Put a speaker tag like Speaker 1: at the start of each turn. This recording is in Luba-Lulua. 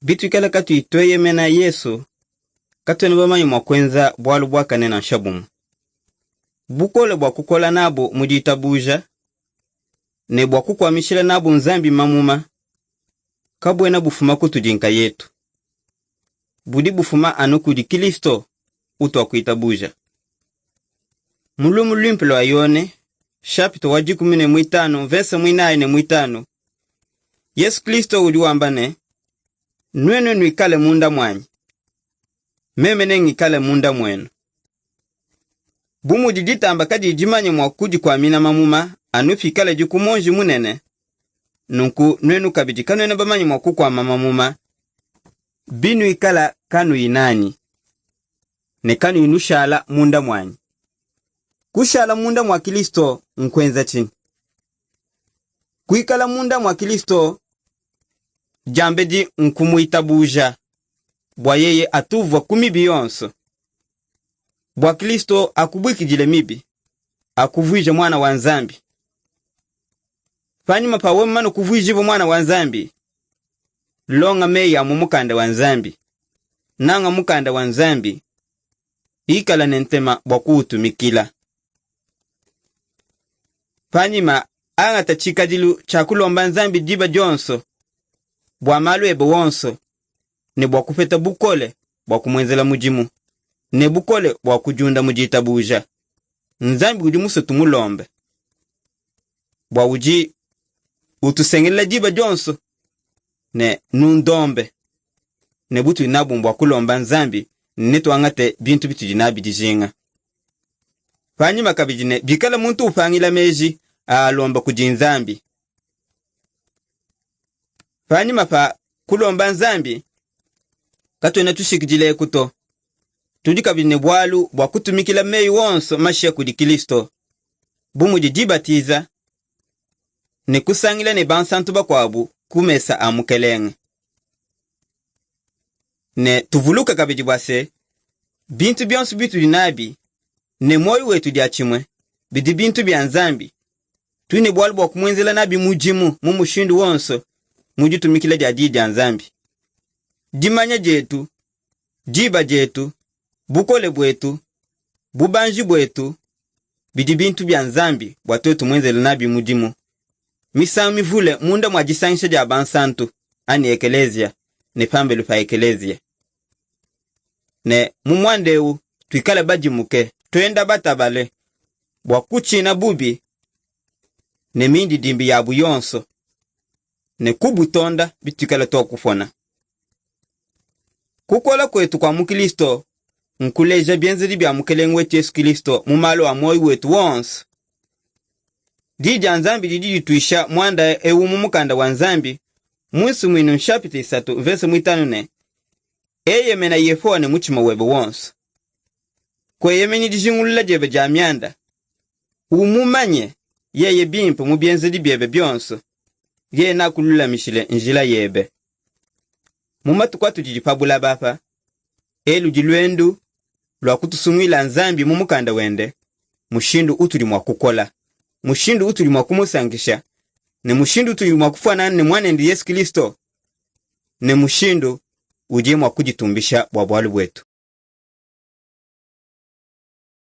Speaker 1: Bituikala katuyi tueyemena Yesu, katuena bamanye mua kuenza bualu buakane nansha bumue. Bukole bua kukola nabu mu ditabuja ne bua kukuamishila nabu Nzambi mamuma kabuena bufuma kutudi nkayetu. Budi bufuma anu kudi Kilisto utuakuitabuja. Mu Lumu Luimpe lua Yone, chapitre wa 15, verse mwinayi ne mwitanu, Yesu Kilisto udi wamba ne, Nuenu nuikale munda muanyi, meme nengikale munda muenu. Bu mudi ditamba kadiyi dimanye mua kudikuamina mamuma anu pikaladi ku muonji munene, nunku nuenu kabidi kanuena bamanye mua kukuama mamuma binuikala kanuyi nanyi ne kanuyi nushala munda muanyi. Kushala munda mua Kilisto nkuenza tshinyi? Kuikala munda mua Kilisto diambedi nkumuitabuja bua yeye atuvua ku mibi yonso, bua Kilisto akubuikidile mibi, akuvuije mwana wa Nzambi. Panyima pa wewe mumane kuvuijibua mwana wa Nzambi, longa meyi a mu mukanda wa Nzambi, nanga mukanda wa Nzambi, ikala ne ntema bua kuutumikila. Panyima angata tshikadilu tshia kulomba Nzambi diba dionso bua malu ebe wonso ne bua kupeta bukole bua kumuenzela mudimu ne bukole bua kudiunda mu ditabuja. Nzambi udi musue tumulombe bua udi utusengelela diba dionso ne nundombe ne butudi nabu mbua kulomba Nzambi ne tuangate bintu bitudi nabi dijinga. Panyima kabidi ne bikala muntu upangila meji aalomba kudi Nzambi. Panyima pa kulomba Nzambi, katuena tushikidileku to. Tudi kabidi ne bualu bua kutumikila meyi wonso mashia kudi Kilisto, bu mudi dibatiza ne kusangila ne bansantu bakuabu ku mesa a Mukelenge. Ne tuvuluke kabidi bua se, bintu bionso bitudi nabi ne muoyo wetu diatshimue bidi bintu bia Nzambi. Tudi ne bualu bua kumuenzela nabi mudimu mu mushindu wonso mu ditumikila dia Diyi dia Nzambi. Dimanya dietu, diba dietu, bukole buetu, bubanji buetu bidi bintu bia Nzambi bua tuetu muenzele nabi mudimu. Misangu mivule munda mua disangisha dia bansantu anyi ekeleziya ne pambelu pa ekeleziya. Ne mu muanda eu tuikale badimuke, tuenda batabale bua kutshina bubi ne mindidimbi yabu yonso ne kubutonda bituikala tuakupona. Kukola kuetu kua mu Kilisto nkuleja bienzedi bia Mukelenge wetu Yesu Kilisto mu malu a muoyo wetu wonso. Diyi dia Nzambi didi dituisha muanda eu mu mukanda wa Nzambi mu Nsumuinu nshapita 3 verse 5 ne, Eyemena Yehowa ne mutshima webe wonso. Kueyemenyi dijingulula diebe dia mianda. Umumanye yeye bimpe mu bienzedi biebe bionso, yeye nakululamishile njila yebe. Mu matuku atudi pa bulaba apa, elu di luendu lua kutusunguila Nzambi mu mukanda wende, mushindu utudi mua kukola, mushindu utudi mua kumusankisha, ne mushindu utudi mua kufuanana ne muanende Yesu Kilisto, ne mushindu udiye mua kuditumbisha bua bualu buetu.